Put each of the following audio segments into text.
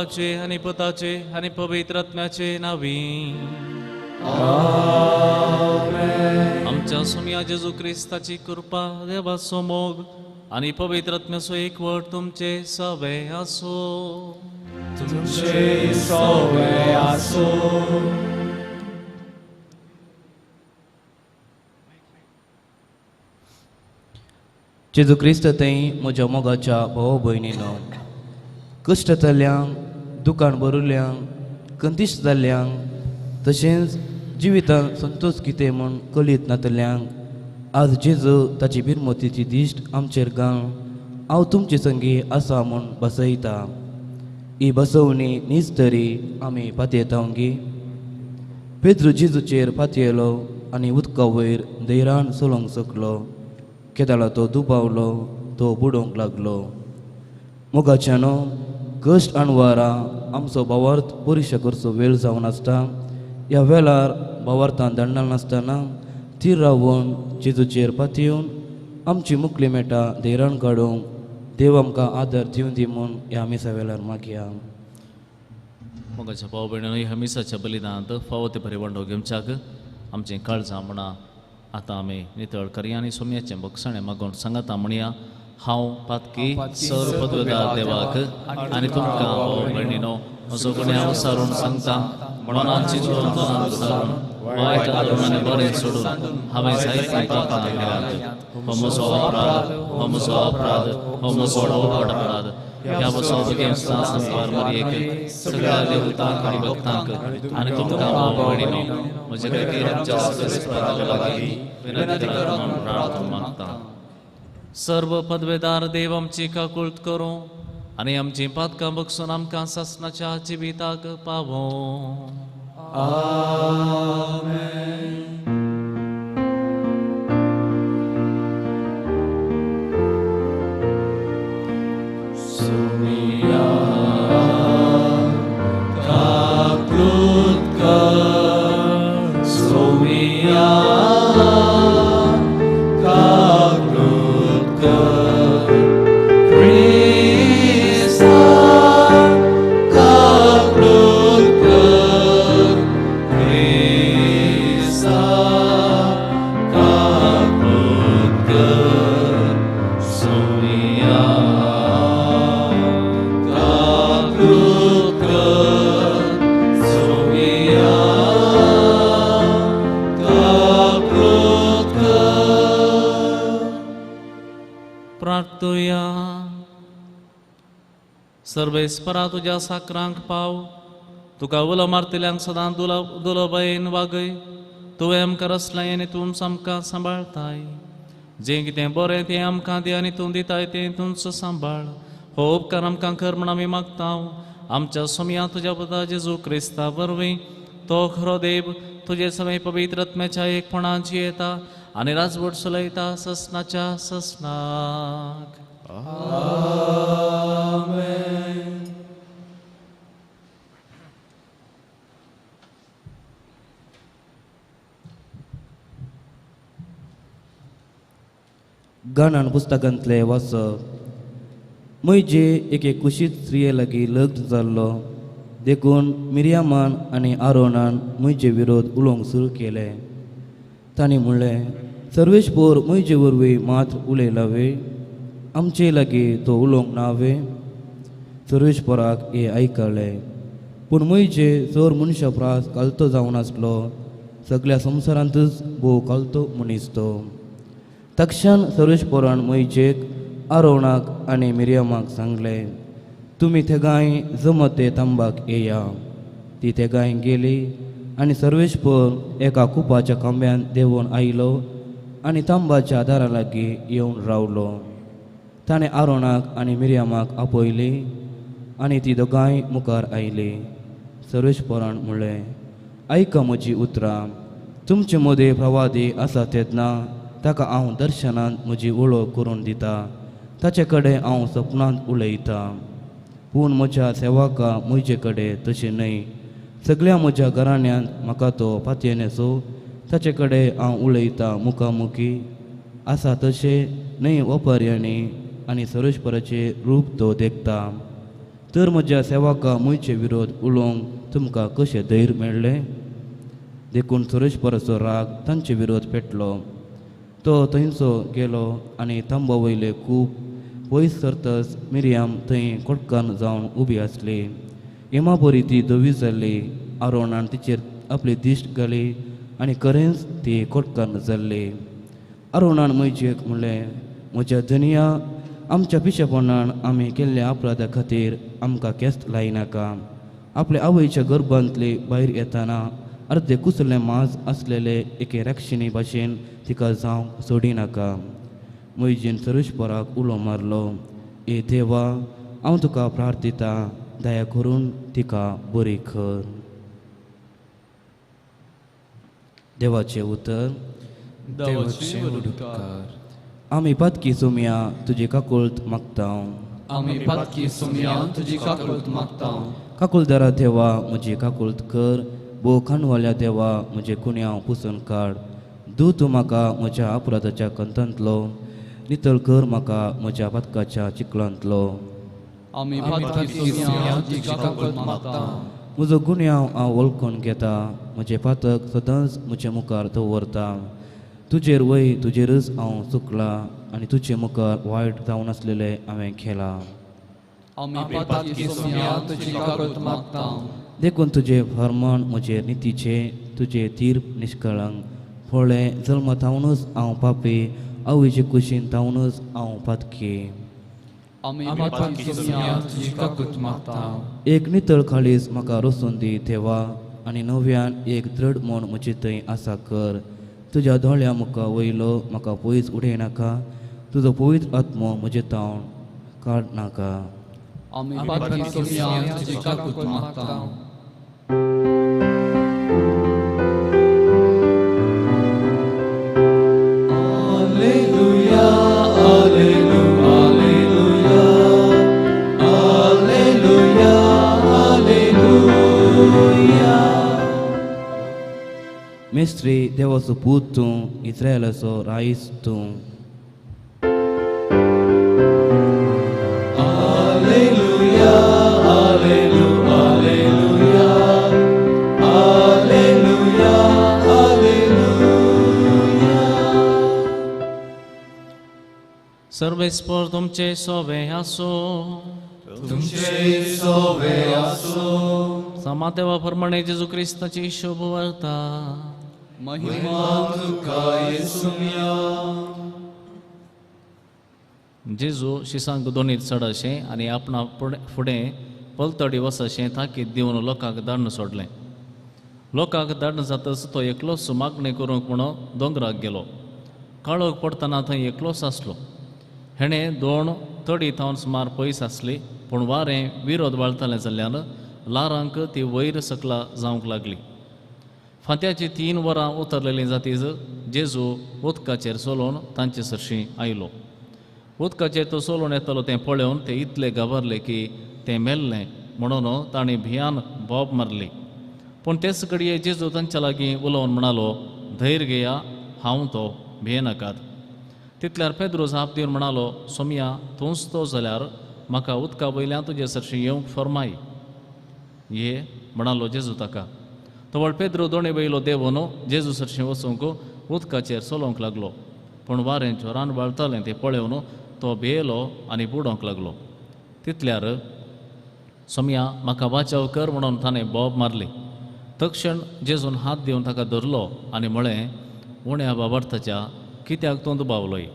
बापाचे आनी पुताचे आनी पवित्र आत्म्याचे नांवी आमेन. आमच्या सोम्या जेजू क्रिस्ताची कृपा, देवाचो मोग आनी पवित्र आत्म्याचो एकवट तुमचे सवे आसो. तुमचे सवे आसो. जेजू क्रिस्त थंय म्हज्या मोगाच्या भाव भयणीनो, कश्ट जाल्ल्यांक, दुकान भरिल्ल्यांक, कंतीश जाल्ल्यांक, तशेंच जिवितांत संतोश कितें म्हूण कळीत नातल्यांक आज जेजू ताची बिरमतीची दिश्ट आमचेर घालून हांव तुमचे संगी आसा म्हूण बसयता. ही बसवणी न्हीच तरी आमी पातयेतांगी. पेद्रू जेजूचेर पातयेलो आनी उदका वयर धैर्यान चलोवंक शकलो. केदाळा तो दुबावलो, तो बुडोवंक लागलो. मोगाच्यानो, कश्ट अणवारा आमचो भावार्थ परिक्षा करचो वेळ जावन आसता. ह्या वेळार भावार्थान दंडाल नासतना थीर रावन जेजूचेर पातयेवन आमची मुकली मेटा धैर्यान काडूंक देव आमकां आदार दिवन दी म्हूण ह्या मिसा वेळार मागया. मोगाच्या भाव भयणीनो, ह्या मिसाच्या बलिदानांत फावो ते बरे वांटो घेवच्याक आमचें काळजां म्हणा आतां आमी नितळ करया आनी सोम्याचें भोगसणें मागून सांगाता म्हणया. हांव पातकी सर्व पदवेदार देवाक आनी तुमकां भाव भयणीनो म्हजो गुन्यांव सारून सांगता, मनान चिंतून मनान सारून वायट आदरून आनी बरें सोडून हांवें जायतीं पापां केल्यांत. हो म्हजो अपराध, हो म्हजो अपराध, हो म्हजो व्हड अपराध. ह्या बसो संस्कार मरयेक सगळ्या देवतांक आनी भक्तांक आनी तुमकां भाव भयणीनो म्हजे खातीर आमच्या सगळ्या लागीं विनंती करात म्हूण प्रार्थना मागता. सर्व पदवेदार देव आमची काकुळट करूं आनी आमची पातकां बगसून आमकां सासणाच्या जिविताक पावों. आमेन. सोमिया काकुळट कर, सोमिया काकुळट कर, क्रिस्ता काकुळट कर, क्रिस्ता काकुळट कर, सोमिया काकुळट कर, सोमिया काकुळट कर. प्रार्थुया. सर्वेस्परा तुज्या साकरांक पाव, तुका उलो मारतल्यांक सदां दुलबयेन वागय. तुवें आमकां रचलाय आनी तूं आमकां सांबाळताय. जें कितें बरें तें आमकां दी आनी तूं दिताय तें तूंच सांबाळ. हो उपकार आमकां कर म्हूण आमी मागता. आमच्या सोम्या तुज्या पुता जेजू क्रिस्ता वरवीं तो खरो देव तुजे सगळे पवित्र आत्म्याच्या एकपणान जियेता आनी राजवट चलयता ससनाच्या ससनाक. आमेन. गाणान पुस्तकांतलें वाचप. म्हजे एके कुशीत स्त्रिये लागीं लग्न जाल्लो देखून मिरयामान आनी आरोनान म्हजे विरोध उलोवंक सुरू केलें. तांणी म्हणलें, सर्वेस्पोर म्हजे वरवीं मात उलयला वे, आमचे लागीं तो उलोवंक ना वे. सर्वेस्पोराक हें आयकलें, पूण म्हजे चड मनशा प्रास कालतो जावन आसलो. सगळ्या संवसारांतूच भोव कालतो मनीस तो. तक्षण सर्वेस्पोरान म्हजेक, आरोणाक आनी मिरयमाक सांगलें, तुमी थेगांय जमत ते तांबाक येया. ती थेगांय गेली आनी सर्वेस्पोर एका कुपाच्या खांब्यान देंवून आयलो आनी तांबाच्या दारा लागीं येवन रावलो. ताणें आरोणाक आनी मिरयमाक आपयली आनी ती दोगांय मुखार आयली. सर्वेस्पोरान म्हणलें, आयका म्हजी उतरां. तुमचे मदें प्रवादी आसा तेन्ना ताका हांव दर्शनांत म्हजी वळख करून दिता, ताचे कडेन हांव सपनांत उलयतां. पूण म्हज्या सेवका म्हजे कडेन तशें न्हय. सगळ्या म्हज्या घराण्यांत म्हाका तो पातयेनेचो, ताचे कडेन हांव उलयतां मुखामुखी आसा तशें न्हय. वपाऱ्यांनी आनी सर्वेस्पराचें रूप तो देखता. तर म्हज्या सेवका म्हजे विरोध उलोवंक तुमकां कशें धैर्य मेळ्ळें? देखून सुरेशपराचो राग तांचे विरोध पेटलो. तो थंयचो गेलो आनी तांबा वयले खूब पयस सरतच मिरयाम थंय कोटकान जावन उबी आसली. हेमा बरी ती धवी जाल्ली. आरोणान तिचेर आपली दिश्ट घाली आनी खरेंच ती कोटकान जाल्ली. आरोणान म्हजेक म्हणलें, म्हज्या धनया, आमच्या पिशेपणान आमी केल्ल्या अपराधा खातीर आमकां केस्त लायनाका. आपल्या आवयच्या गर्भांतली भायर येतना अर्दे कुसलें मांस आसलेले एके राक्षिणी भाशेन तिका जावंक सोडिनाका. म्हजेन सरेशपराक उलो मारलो, ए देवा, हांव तुका प्रार्थिता, दया करून तिका बरी कर. देवाचें उतर. आमी पातकी सोमया तुजी काकुळत मागता. आमी पातकी सोमया तुजी काकुळत मागता. काकुळदारा देवा, म्हजी काकुळत कर. भोव खाणवाल्या देवा, म्हजें गुन्यांव पुसून काड. दू तूं म्हाका म्हज्या अपराधाच्या कंतांतलो, नितळ कर म्हाका म्हज्या पातकाच्या चिखलांतलो. आमी पातकी सोमया तुजी काकुळत मागता. म्हजो गुन्यांव हांव वळखून घेता. म्हजें पातक सदांच म्हजे मुखार दवरता. तुजेर वय तुजेरच हांव चुकलां आनी तुजे मुखार वायट जावन आसलेलें हांवें केलां. आमी पातकी सोमया तुजी काकुळत मागता. देखून तुजें फर्मान म्हजे नितीचें, तुजें तीर्प निश्कळंक. फळें जल्म थावनूच हांव पापी, आवयचे कुशीन थावनूच हांव पातकी. आमी पातकी सोमया तुजी काकुळत मागता. एक नितळ काळीज म्हाका रचून दी देवा, आनी नव्यान एक दृढ मन म्हजे थंय आसा कर. तुज्या दोळ्या मुखा वयलो म्हाका पयस उडयनाका. तुजो पवित्र आत्मो म्हजे तावन काड नाका. आमी पातकी सोमया तुजी काकुळत मागता. Alleluia, alleluia, alleluia, alleluia. Mestri देवाचो पूत तूं, इस्रायलाचो रायस तूं. Alleluia, alleluia, alleluia, alleluia. सर्वेस्पर तुमचे सोवे आसो. तुमचे सोवे आसो. समादेवा प्रमाणे जेजू क्रिस्ताची शुभ वार्ता. महिमा तुका येसुम्या. जेजू शिसांक दोनीर चड अशें आनी आपणा फुडें पलतडी वचशें ताकीद दिवन लोकांक धाडून सोडलें. लोकांक धाडून जातच तो एकलोच मागणें करूंक म्हणून दोंगराक गेलो. काळोख पडटना थंय एकलोच आसलो. हेणें दोन तडी थावन सुमार पयस आसली, पूण वारें विरोध वाळतालें जाल्ल्यान ल्हारांक ती वयर सकला जावंक लागली. फांत्याची 3 वरां उतरलेलीं जातीच जेजू उदकाचेर चलोवन तांचे सरशीं आयलो. उदकाचेर तो चलोवन येतालो तें पळोवन ते इतले घाबरले की तें मेल्लें म्हणून तांणी भियान बोब मारली. पूण तेच घडये जेजू तांच्या लागीं उलोवन म्हणालो, धैर्य घेया, हांव तो, भियेनाकात. तितल्यार पेद्रो जाप दिवन म्हणालो, सोमया, तूंच तो जाल्यार म्हाका उदका वयल्यान तुजे सरशीं येवंक फर्माय. ये म्हणालो जेजू ताका. तवळ पेद्रो दोणे वयलो देवून जेजू सरशीं वचूंक उदकाचेर चलोवंक लागलो. पूण वारें जोरान व्हाळतालें तें पळोवन तो भियेलो आनी बुडोवंक लागलो. तितल्यार सोमया, म्हाका वाचाव कर म्हणून ताणें बोब मारली. तक्षण जेजून हात दिवन ताका धरलो आनी म्हळें, उण्या बाबार्थाच्या कित्याक तूं दुबावलोय?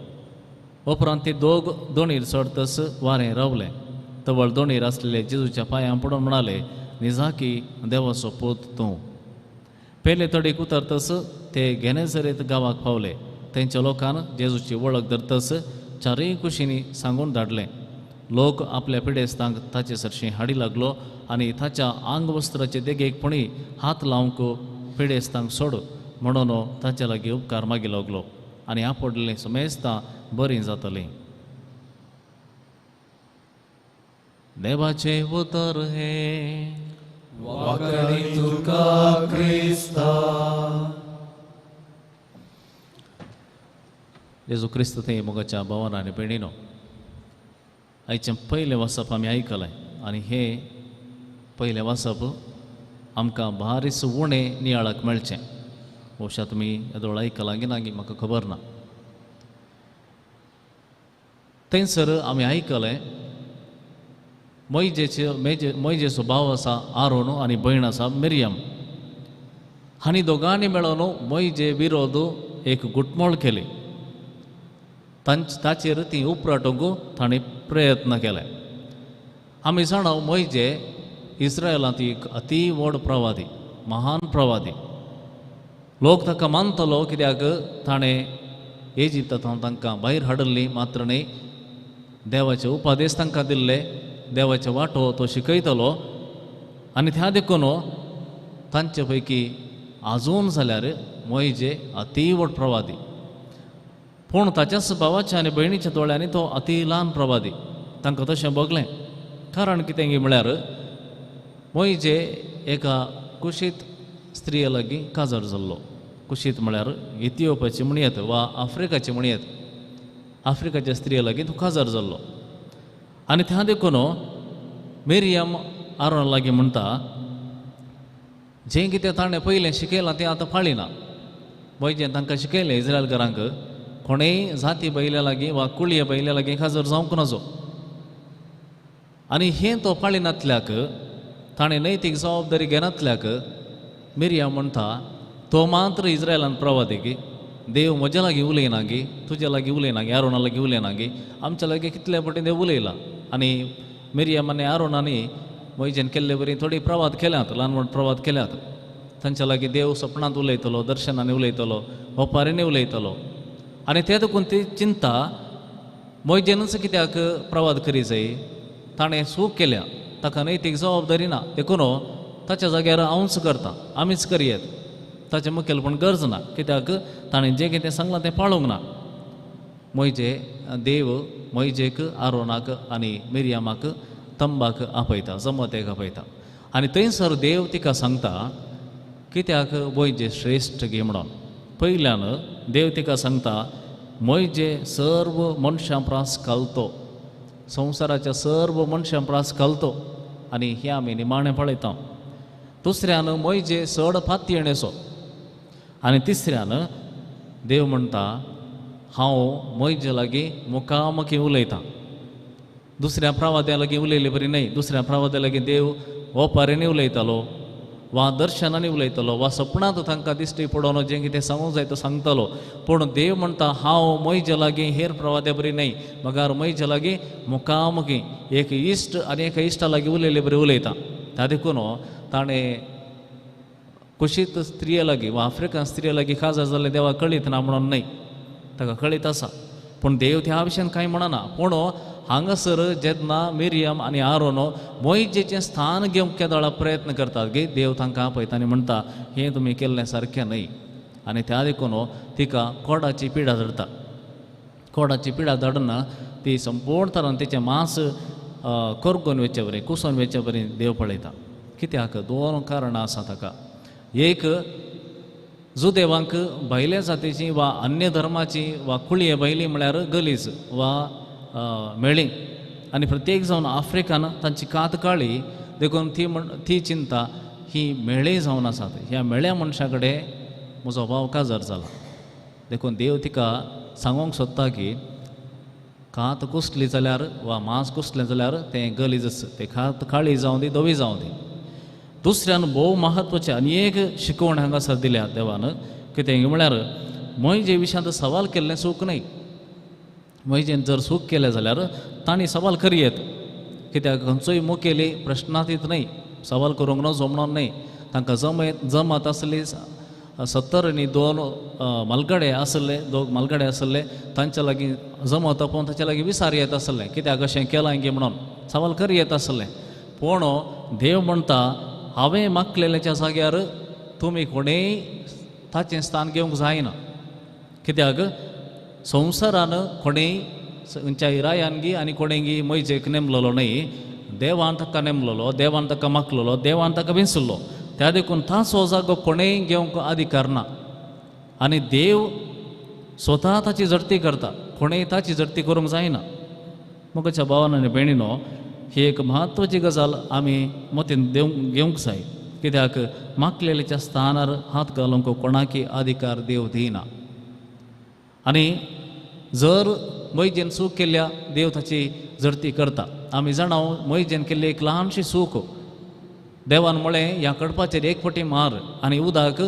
उपरांत ती दोग दोणीर चडतच वारें रावलें. तवळ दोणीर आसलेले जेजूच्या पांयां पडून म्हणाले, निजाकी देवाचो पूत तूं. पेले तडीक उतरतच ते गेनेझरेत गांवाक पावले. तेंच्या लोकान जेजूची वळख धरतच चारूय कुशींनी सांगून धाडलें. लोक आपल्या पिडेस्तांक ताचे सरशीं हाडी लागलो आनी ताच्या आंगवस्त्राचे देगेक पुणी हात लावंक पिडेस्तांक सोड म्हणून ताच्या लागीं उपकार मागी लागलो आनी आपडलें समेस्तां बरीं जातलीं. देवाचें उतर हें. वाकडी तुका क्रिस्ता. जेजू क्रिस्त थंय मोगाच्या भावान आनी भयणीनो, आयचें पयलें वाचप आमी आयकलें. आनी हे पयलें वाचप आमकां बारीस उणें नियाळाक मेळचें. भोवशा तुमी येदोळ आयकलां की ना की म्हाका खबर ना. थंयसर आमी आयकलें मोयजेचे मोयजेचो भाव आसा आरोन आनी भयण आसा मिरियम हांणी दोगांनी मेळोन मोयजे विरोध एक गुटमोळ केली. ताचेर ती उपराटूंक तांणी प्रयत्न केले. आमी जाणा मोयजे इस्रायलांत एक अती व्हड प्रवादी, महान प्रवादी. लोक ताका मानतलो कित्याक ताणें इजिप्तांत तांकां भायर हाडिल्ली मात्र न्हय, देवाचे उपदेश तांकां दिल्ले, देवाचे वांटो तो शिकयतलो. आनी त्या देखून तांचे पैकी आजून जाल्यार मोयजे अती व्हड प्रवादी, पूण ताच्याच भावाच्या आनी भयणीच्या दोळ्यांनी तो अती ल्हान प्रवादी. तांकां तशें भोगलें. कारण कितें म्हळ्यार मोयजे एका कुशीत स्त्रिये लागीं काजार जाल्लो. कुशीत म्हळ्यार इथियोपियाची म्हणयेत वा आफ्रिकाची म्हणयेत, आफ्रिकाच्या स्त्रिये लागीं तो काजार जाल्लो. आनी त्या देखून मिरियम आरोन लागीं म्हणटा, जें कितें ताणें पयलें शिकयलां तें आतां पाळिना. मोयजेन तांकां शिकयलें इस्रायलकारांक कोणेय जाती बैल्या लागीं वा कुळये बैल्या लागीं काजार जावंक नजो. आनी हें तो पाळिनातल्याक, ताणें नैतीक जबाबदारी घेनातल्याक मिरियम म्हणटा, तो मात्र इस्रायलान प्रवादी की देव म्हज्या लागीं उलयना गी, तुज्या लागीं उलयना गी, आरोना लागीं उलयना गी, आमच्या लागीं कितले फावटी देव उलयला. आनी मिरियम आनी आरोनांनी मोयजेन केल्ले बरी थोडी प्रवाद केल्यात, ल्हान व्हड प्रवाद केल्यात. तांच्या लागीं देव सपनांत उलयतलो, दर्शनांनी उलयतलो, ओपारींनी उलयतलो. आनी ते देखून ती चिंता मोयजेनूच कित्याक प्रवाद करी जाय, ताणें चूक केल्या, ताका नैतीक जबाबदारी ना, देखून ताच्या जाग्यार हांवूच करता, आमीच करयेत, ताचें मुखेलपण गरज ना, कित्याक ताणें जें कितें सांगलां तें पाळूंक ना. मोयजे देव मोयजेक, आरोनाक आनी मिरियमाक तंबाक आपयता, जमतेक आपयता. आनी थंयसर देव तिका सांगता कित्याक मोयजे श्रेश्ठ गे म्हणून. पयल्यान देव तिका सांगता मोयजे सर्व मनशां प्रास घालतो, संवसाराच्या सर्व मनशां प्रास घालतो. आनी हें आमी निमाणें पळयता. दुसऱ्यान मोयजे चड फातयेणेचो. आनी तिसऱ्यान देव म्हणटा हांव मोयजे लागीं मुखामुखी उलयतां, दुसऱ्या प्रवाद्या लागीं उलयले बरी न्हय. दुसऱ्या प्रवाद्या लागीं देव ओपारींनी उलयतालो वा दर्शनांनी उलयतलो वा सपनांत तांकां दिश्टी पडोवन जें कितें सांगूंक जाय तो सांगतलो. पूण देव म्हणटा हांव मोयजे लागीं हेर प्रवाद्या बरी न्हय, मगर मोयजे लागीं मुखामुखी एक इश्ट आनी एका इश्टा लागीं उलयले बरी उलयता. त्या देखून ताणें कुशीत स्त्रिये लागीं वा आफ्रिकन स्त्रिये लागीं काजार जाल्लें देवाक कळीत ना म्हणून न्हय, ताका कळीत आसा, पूण देव त्या विशयान कांय म्हणना. पूण हांगासर जेन्ना मिरियम आनी आरोन मोयजेचें स्थान घेवंक केदोळा प्रयत्न करतात गे, देव तांकां आपयता आनी म्हणटा हें तुमी केल्लें सारकें न्हय. आनी त्या देखून तिका कोडाची पिडा धरता. कोडाची पिडा धाडून ती संपूर्ण तरान तिचें मांस कोरगून वचचे बरी, कुसोन वचचे बरी देव पळयता. कित्याक दोन कारणां आसा ताका. एक, जुदेवांक भायल्या जातीची वा अन्य धर्माची वा कुळये भायली म्हळ्यार गलीज वा मेळी, आनी प्रत्येक जावन आफ्रिकान तांची कात काळी, देखून ती चिंता ही मेळी जावन आसात, ह्या मेळ्या मनशा कडेन म्हजो भाव काजार जाला. देखून देव तिका सांगूंक सोदता की कात कुसली जाल्यार वा मांस कुसलें जाल्यार तें गलीज, तें कात काळी जावं दी, धवी जावं दी. दुसऱ्यान भोव म्हत्वाचें आनी एक शिकवण हांगासर दिल्या देवान, कितें म्हळ्यार मोयजे विशयांत सवाल केल्लें चूक न्हय. मोयजेन जर चूक केलें जाल्यार तांणी सवाल करयेत, कित्याक खंयचोय मुखेली प्रश्नातीत न्हय, सवाल करूंक नजो म्हणून न्हय. तांकां जमत आसली 72 मालगडे आसले, दोग मालगडे आसले, तांच्या लागीं जमत पळोवन ताच्या लागीं विचार येत आसलें कित्याक अशें केलां गे म्हणून सवाल कर येत आसलें. पूण देव म्हणटा हांवें मागलेल्याच्या जाग्यार तुमी कोणेय ताचें स्थान घेवंक जायना, कित्याक संवसारान कोणेय खंयच्या इरायान गी आनी कोणेय गी मोयजेक नेमलेलो न्हय, देवान ताका नेमलेलो, देवान ताका मागलेलो, देवान ताका विंचलो. त्या देखून ताचो जागो कोणेय घेवंक अधिकार ना. आनी देव स्वता ताची झडती करता, कोणेय ताची झडती करूंक जायना. मुखाच्या भावान आनी भयणीनो, ही एक म्हत्वाची गजाल आमी मतीन घेवंक जाय. कित्याक मागलेल्याच्या स्थानार हात घालूंक कोणाकी अधिकार देव दिना. आनी जर मैजेन चूक केल्या देव ताची जडती करता. आमी जाणा मैजेन केल्ली एक ल्हानशी चूक, देवान म्हळें ह्या कडपाचेर एक फावटी मार आनी उदक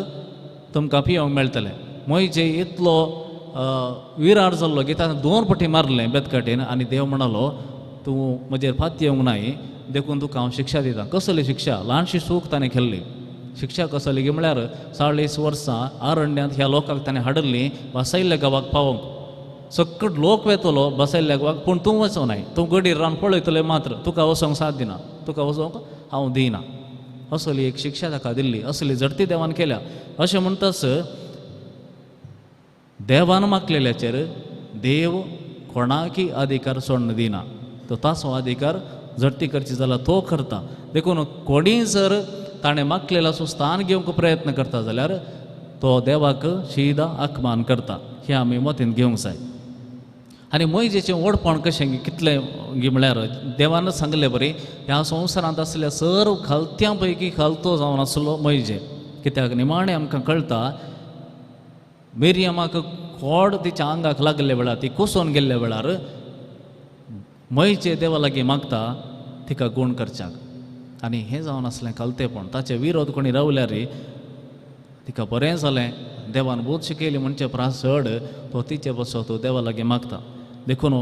तुमकां पिवंक मेळटलें. मैजे इतलो विरार जाल्लो की ताणें 2 फावटी मारलें बेतकाटेन आनी देव म्हणालो तूं म्हजेर फात येवंक नाय देखून तुका हांव शिक्षा दिता. कसली शिक्षा? ल्हानशी चूक ताणें केल्ली. शिक्षा कसली म्हळ्यार 40 वर्सां आरण्यांत ह्या लोकांक ताणें हाडिल्लीं बसयल्ल्या गांवाक पावोवंक. सकट लोक वेतलो बसयल्ल्या गांवाक, पूण तूं वचों नाय, तूं गडीर रावन पळयतलें मात्र, तुका वचोंक साथ दिना, तुका वचोंक हांव दिना. असली एक शिक्षा ताका दिल्ली, असली झडती देवान केल्या. अशें म्हणटाच देवान मागलेल्याचेर देव कोणाकी अधिकार सोडून दिना, तो ताचो अधिकार झडती करची जाल्यार तो करता. देखून कोणी जर ताणें मागलेल्याचो स्थान घेवंक प्रयत्न करता जाल्यार तो देवाक शीदा अपमान करता. हें आमी मतींत घेवंक जाय. आनी मैजेचें व्हडपण कशें कितलें म्हळ्यार देवानच सांगले बरी ह्या संवसारांत आसल्या सर्व खालत्यां पैकी खालतो जावन आसलो मैजे. कित्याक निमाणें आमकां कळटा मिरयमाक खोड तिच्या आंगाक लागले वेळार, ती कोसोन गेल्ल्या वेळार मैजे देवा लागीं मागता तिका गूण करच्याक. आनी हें जावन आसलें खालतेपण. ताचे विरोध कोणी रावल्यार तिका बरें जालें, देवान बोध शिकयली म्हणचे प्रास चड तो तिचे बसो तो देवा लागीं मागता. देखून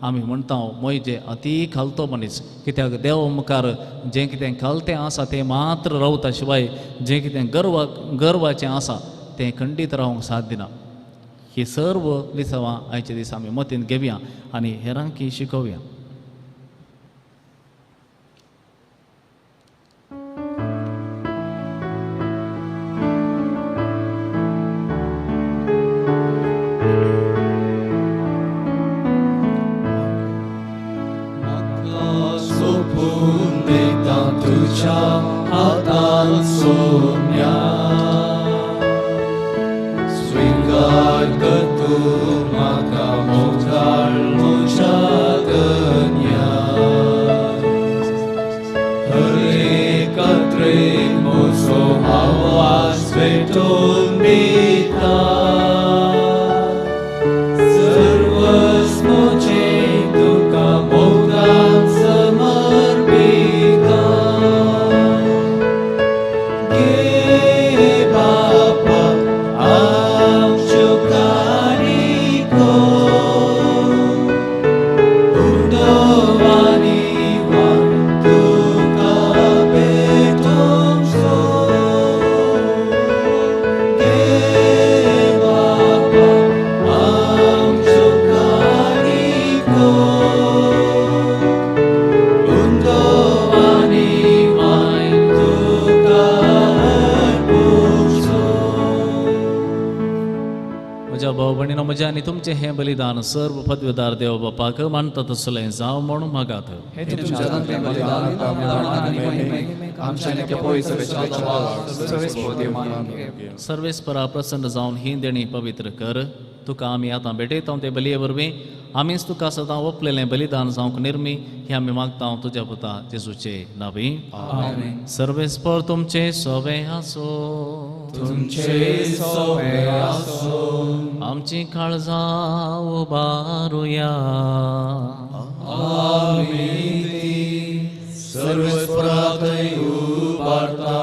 आमी म्हणटा मैजे अती खालतो मनीस. कित्याक देव मुखार जें कितें खालतें आसा तें मात्र रावता, शिवाय जें कितें गर्वाचें आसा तें खंडीत रावंक साथ दिना. ही सर्व लिसांवां आयच्या दिसा आमी मतींत घेवया आनी हेरांकी शिकोवया. आनी तुमचें हें बलिदान सर्व पदवीदार देव बापाक मानता तसलें जावं म्हणून मागात. सर्वेस्परा प्रसन्न जावन ही देणी पवित्र कर. तुका आमी आतां भेटयता ते बलये वरवीं आमीच तुका सदां ओपलेलें बलिदान जावंक निर्मी हें आमी मागता तुज्या पुता जेजूचे नांवी. सर्वेस्पर तुमचें सोवे आसो. तुमचे सोवे आसो. आमची काळजां उबारुया. आमी ती सर्वेस्परा थंय उबारता.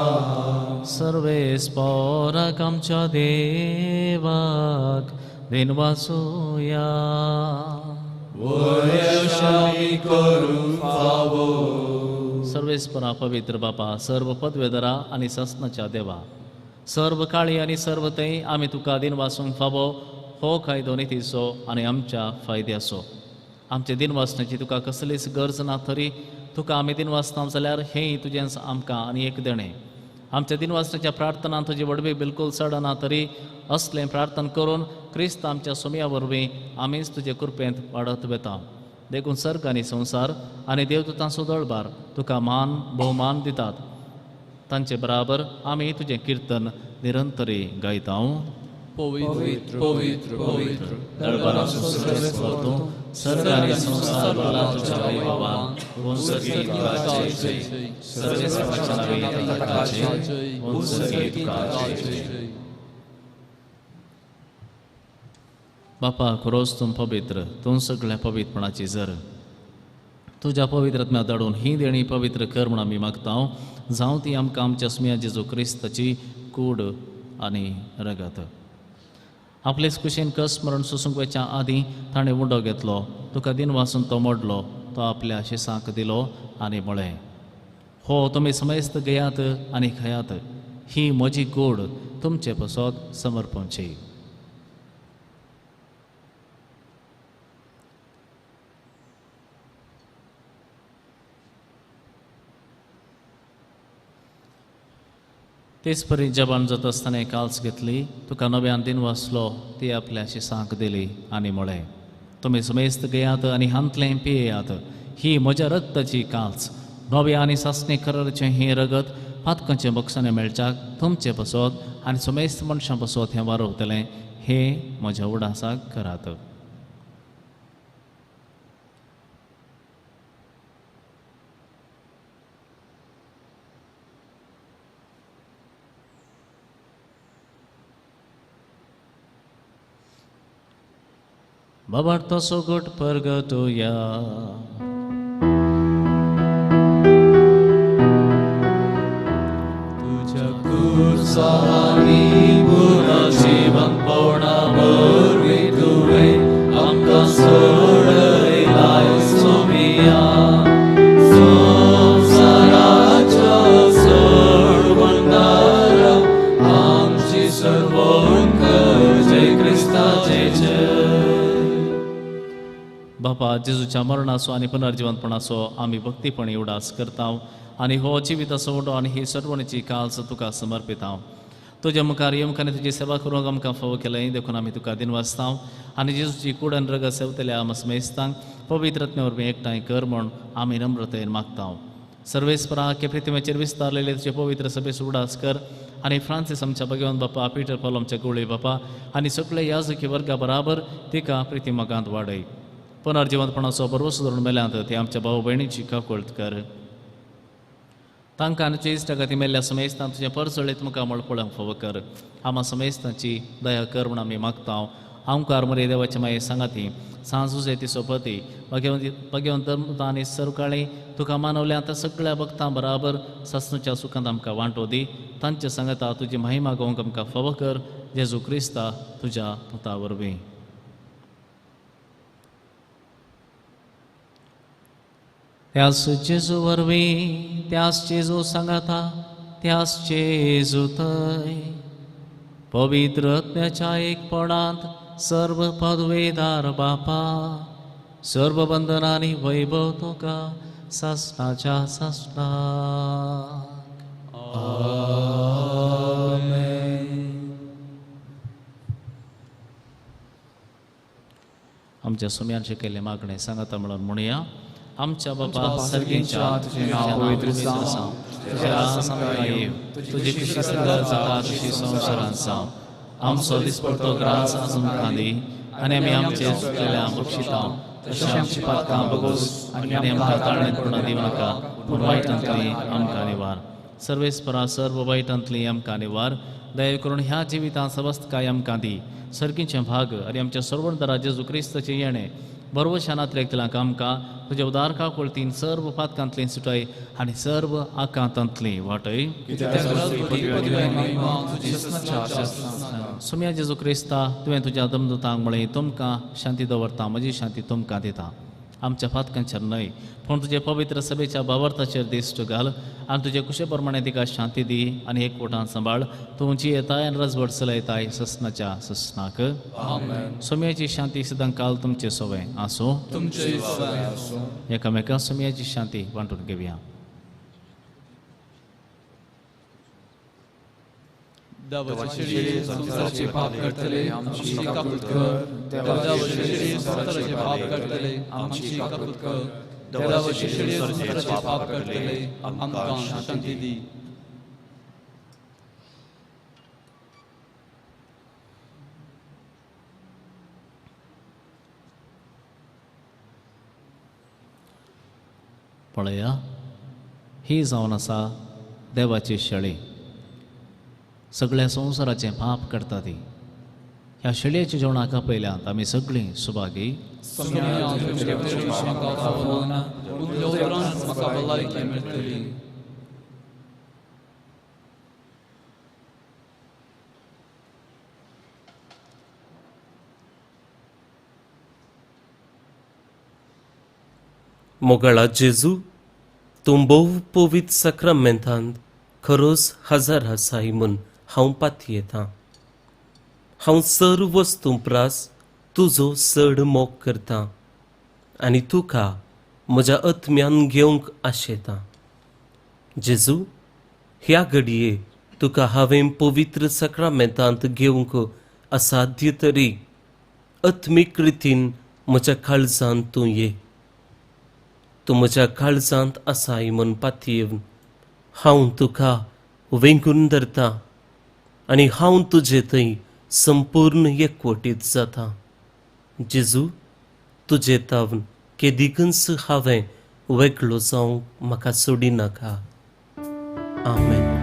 सर्वेस्पराक आमच्या देवाक दिनवासुया. वयशामी करूंक फावो. सर्वेस्परा पवित्र बापा, सर्व पदवेदरा आनी ससनाच्या देवा, सर्व काळी आनी सर्व थंय आमी तुका दिनवासूंक फावो हो कायदो नितीचो आनी आमच्या फायद्याचो. आमचे दिनवासण्याची तुका कसलीच गरज ना तरी तुका आमी दिनवासता जाल्यार हेंय तुजेंच आमकां आनी एक देणें. आमच्या दिनवासण्याच्या प्रार्थना तुजी व्हडवी बिलकूल चडना तरी असलें प्रार्थना करून क्रिस्त आमच्या सोम्या वरवीं आमीच तुजे कृपेंत वाडत वेता. देखून सर्ग आनी संवसार आनी देवदूतांचो दळबार तुका मान भोवमान दितात. तांचे बराबर आमी तुजें किर्तन निरंतरी गायता. पवित्र पवित्र पवित्र दरबाराचो सर्वेस्पर तूं सर्ग आनी संवसार भरला तुज्या वैभवान. उंचगी तुका जय जय. सर्वेस्पराच्या नांवान तुका जय. उंचगी तुका जय जय. बापा खरोच तूं पवित्र, तूं सगळ्या पवित्रपणाची जर. तुज्या पवित्रत्म्या धाडून ही देणी पवित्र कर म्हूण आमी मागता. जावं ती आमकां आमच्या सुम्या जेजू क्रिस्ताची कूड आनी रगत. आपलेच कुशीन कस मरण सोसूंक वयच्या आदीं ताणें उंडो घेतलो, तुका दिन वासून तो मोडलो, तो आपल्या शिसांक दिलो आनी म्हळें, हो तुमी समेस्त घेयात आनी खायात, ही म्हजी कूड तुमचे पसत समर्पणची. तेच परी जेवण जाता आसतना काल्स घेतली, तुका नव्यान दिन वाचलो, ती आपल्या शिसांक दिली आनी म्हळें, तुमी समेस्त घेयात आनी हांतलें पियेयात, ही म्हज्या रक्ताची काल्स, नव्या आनी सासणे कराराचें हें रगत पातकांचें बक्षाणें मेळच्याक तुमचें पसत आनी समेस्त मनशां पसत हें वारवतलें, हें म्हज्या उडासाक करात. बाबार्तो सोगट परगटोया. तुझ्या कुर्सानी पुनर्जीवन पवना वरवीं तुवें आमकां सोडयलाय सोमिया. संवसाराच्या सोडवणदारा आमची सर्वोण कर जय क्रिस्ताचे जय. बापा जेजूच्या मरणाचो आनी पुनर्जिवंतपणाचो आमी भक्तीपणी उडास करता आनी हो जिविताचो उडो आनी ही सर्वणीची काल्स तुका समर्पिता. तुज्या मुखार येवंक आनी तुजी सेवा करूंक आमकां फावो केलें देखून आमी तुका दिनवासता आनी जेजूची कूड आनी रगत सेवतल्या आमकां समेस्तांक पवित्र आत्म्या वरवीं एकठांय कर म्हूण आमी नम्रतेन मागता. सर्वेस्परा के पृथ्वीचेर विस्तारलेले तुजे पवित्र सभेचो उडास कर आनी फ्रांसीस आमच्या भगवान बापा, पीटर पावल आमच्या गोळी बापा आनी सगळे याजकी वर्गा बराबर तिका प्रितीमगांत वाडय. पुनर्जिवंतपणाचो भरवसो धरून मेल्यांत ते आमच्या भाव भयणीची काकुळट कर. तांकां आनी तुज्या इश्टागती मेल्ल्या समेस्तांक तुजें परजळीत मुखामळ पळोवंक फावो कर. आमा समेस्तांची दया कर म्हूण आमी मागता. आमकार मरे देवाचे माये सांगाती सांज ती सोपती भगवंत आनी सरकाळी तुका मानवल्या आतां सगळ्या भक्तां बराबर सासणूच्या सुखांत आमकां वांटो दी. तांचे सांगाता तुजी महिमा गोवंक आमकां फावो कर. जेजू क्रिस्ता तुज्या पुता वरवीं. त्यास जेजू वरवीं, त्यास जेजू सांगाता, त्यास जेजू थंय पवित्र आत्म्याच्या एकपणांत सर्व पदवेदार बापा, सर्व बंधनांनी वैभव तुका सासणाच्या सासणाक. आमेन. आमच्या सुम्यान शिकयल्लें मागणें सांगाता म्हणून म्हणया. आमच्या बापा सर्गीच्या, तुझें नांव पवित्र जावं, तुझें राज आमकां येवं, तुजी खुशी स्वर्गात जाता तशी संवसारांत जावं. आमचो दिसपडतो ग्रास आज आमकां दी आनी आमी आमचे चुकलेल्या बक्षिता तशें आमची पातकां बगोस आनी आमकां ताळणेंत पडून दिवं नाका, पूण वायटांतली आमकां निवार. सर्वेस्परा सर्व वायटांतली आमकां निवार. दया करून ह्या जिवितांत सवस्तकाय आमकां दी. सर्गीचें भाग आनी आमच्या सर्वणदारा जेजू क्रिस्ताचें येणें बरोवशानांतल्या एकल्याक आमकां तुज्या उदार काकुळतीन सर्व पातकांतली सुटाय आनी सर्व आकांतांतली वाटय. सुम्या जेजू क्रिस्ता, तुवें तुज्या दमदूतांक म्हळें, तुमकां शांती दवरता, म्हजी शांती तुमकां दिता. आमच्या पातकांचेर न्हय पूण तुजे पवित्र सभेच्या भावार्थाचेर दिश्ट घाल आनी तुजे कुशे प्रमाणे तिका शांती दी आनी एकवटान सांबाळ. तूं जी येताय आनी रजवट चलयताय ससनाच्या ससनाक. सोम्याची शांती सदां काल तुमचे सोवे आसूं. एकामेका सोम्याची शांती वांटून घेवया. देवाचे संवसाराचे पाप करतले आमची काकूत कर. देवाचे संवसाराचे पाप करतले आमची काकूत कर. देवाचे संवसाराचे पाप करतले आमकां शांती दी. पळया, ही जावन आसा देवाची शेळी, सगळ्या संवसाराचें पाप करता ती. ह्या शेळयेच्या जेवणाक आपयल्यात आमी सगळीं सुभागी. मोगाळा जेजू, तूं भोव पवित्र साक्रामेंतांत खरोच हजार आसाय म्हूण हांव पातयेतां. हांव सर्व वस्तूं प्रास तुजो चड मोग करतां आनी तुका म्हज्या आत्म्यान घेवंक आशेतां. जेजू, ह्या घडये तुका हांवें पवित्र साक्रामेंतांत घेवंक असाध्य तरी आत्मीक रितीन म्हज्या काळजांत तूं ये. तूं म्हज्या काळजांत आसाय म्हूण पातयेवन हांव तुका वेंगून धरतां आनी हांव तुजे थंय संपूर्ण एकवटीत जाता. जेजू, तुजे तावन केदिकूच हांवें वेगळो जावंक म्हाका सोडिनाका. आमेन.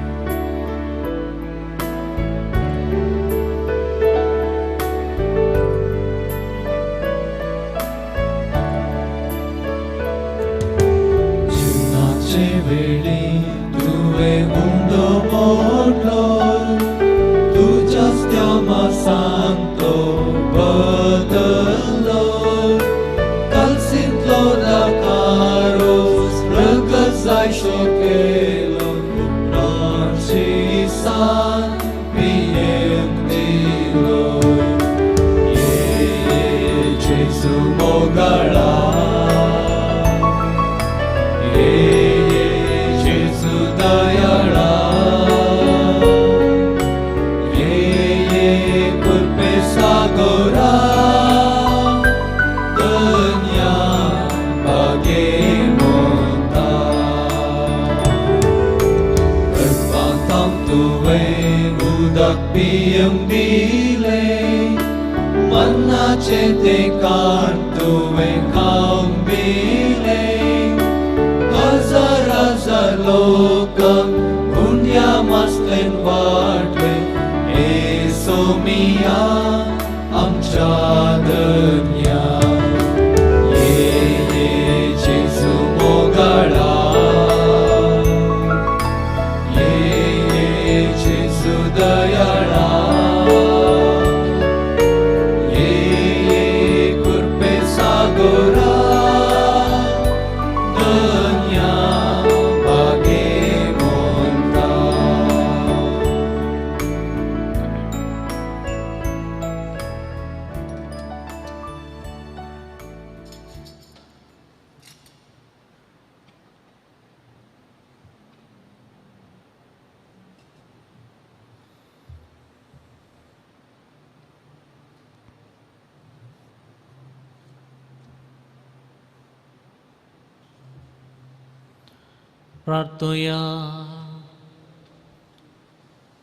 प्रार्थुया.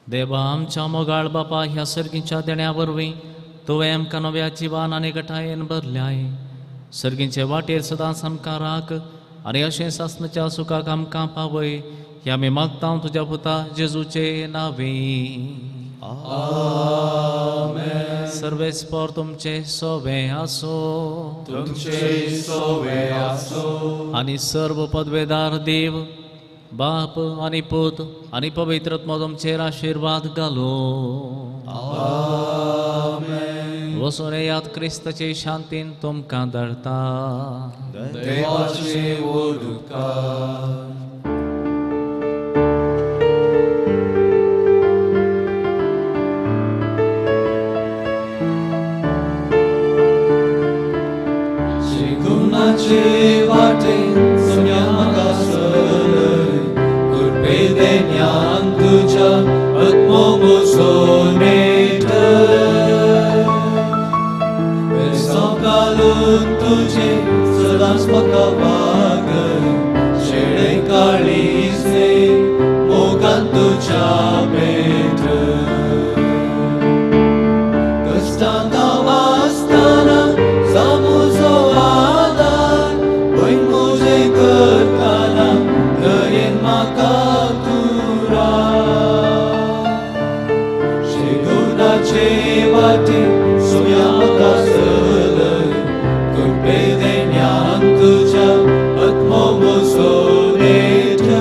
देवा आमच्या मोगाळ बापा, ह्या सर्गींच्या देण्या वरवीं तुवें आमकां नव्या जिवान आनी गटायेन भरल्याय. सर्गींचे वाटेर सदांच आमकां राख आनी अशें सासणाच्या सुखाक आमकां पावय, ह्या आमी मागता तुज्या पुता जेजूचे नांवी. आमेन. सर्वेस्पर तुमचे सोवे आसो, तुमचे सोवे आसो. आनी सर्व पदवेदार देव बाप आनी पूत आनी पवित्र आत्मो तुमचेर आशिर्वाद घालो. आमेन. वचून येयात, क्रिस्ताचे शांतीन तुमकां धाडटा. देवाचे उपकार. वाटेन सोम्या म्हाका चलय, कृपे देण्यान तुज्या आत्मो म्हजो नेटय. बेसांव घालून तुजें सदांच म्हाका वागय, शेळें काळीज न्ही मोगान तुज्या पेटय. कश्टांत हांव आसतना जा म्हजो आदार, करता. सोम्या म्हाका चलय कृपे देण्यान तुज्या आत्मो म्हजो नेटय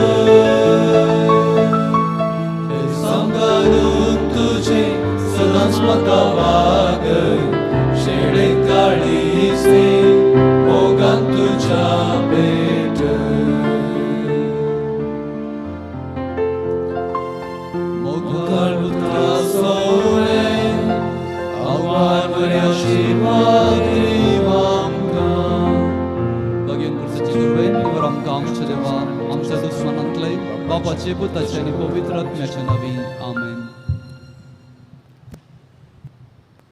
सांगारून तुजें सदांच म्हाका वागय शेळे काळीचे मोगान तुज्या पेटय मोगाळ पुत्रा सोरे आव्हान बऱ्या आशिर्वाद दिव आमकां. लागीं क्रिस्ताचे कृपेन वर आमकां आमच्या देवा आमच्या दुस्मानांतले बापाचे पुताचे आनी पवित्र आत्म्याच्या नांवी आमेन.